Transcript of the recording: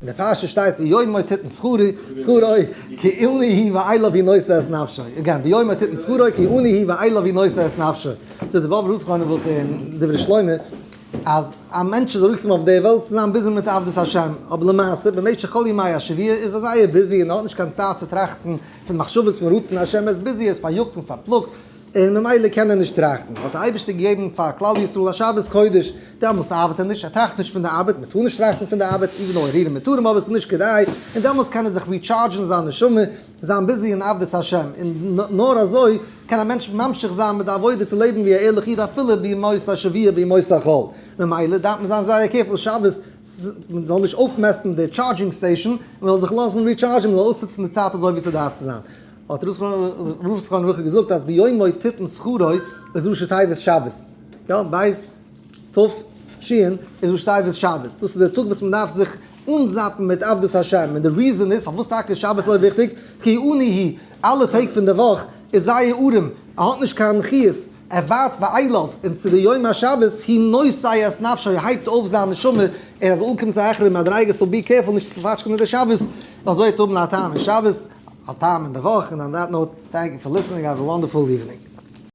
אין די פרשה שטייט ביומו תתן שכרו שכרו כי עני הוא ואליו הוא נושא את נפשו. Again, ביומו תתן שכרו כי עני הוא ואליו הוא נושא את נפשו. So די באבע רוסכאנע וואך אין דברי שלמה אז א מענטש איז אראפגעקומען אויף די וועלט צו זיין busy מיט עבודת השם, אבער למעשה במשך כל ימי השבוע איז ער זייער busy און האט נישט קיין צייט צו טראכטן פון מחשבות פון רצון השם, ער איז busy, ער איז פאריאגט און פארפלאגט, און ממילא קען ער נישט טראכטן. האט דער אייבערשטער געגעבן פאר כלל ישראל א שבת קודש, דעמאלס ארבעט ער נישט, ער טראכט נישט פון די ארבעט, מען טאר נישט טראכטן פון די ארבעט, even though הרהורים מותרים, אבער עס איז נישט כדאי, און דעמאלס קען ער זיך recharge ן זיין נשמה, זיין busy אין עבודת השם, און נאר אזוי קען א מענטש ממשיך זיין מיט די עבודה צו לעבן ווי א ערליך איד אפילו בימות השבוע בימות החול. ממילא דארף מען זיין זייער careful שבת, מען זאל נישט אויפמעסטן די charging station, מען זאל זיך לאזן recharge ן, מען זאל אויסנוצן די צייט אזוי ווי ס'דארף צו זיין. האט ר' זכרונו לברכה געזאגט אז ביומו תתן שכרו איז ראשי תיבות שבת, יא, בית ת' שין איז ראשי תיבות שבת, דאס איז דער טאג וואס מען דארף זיך אנזאפן מיט עבדות השם, און די reason איז פארוואס טאקע איז שבת אזוי וויכטיג, כי עני הוא, אלע טעג פון די וואך איז זייער ארעם, ער האט נישט קיין חיות, ער ווארט ואליו, און צו די יום השבת הוא נושא את נפשו, ער הייבט אויף זיין נשמה, ער זאל אנקומען צו העכערע מדריגות, so be careful נישט צו פארפאטשקענען די שבת, אזוי וועט האבן א טעם אין שבת. א טעם אין די וואך, און on that note, thank you for listening, have a wonderful evening.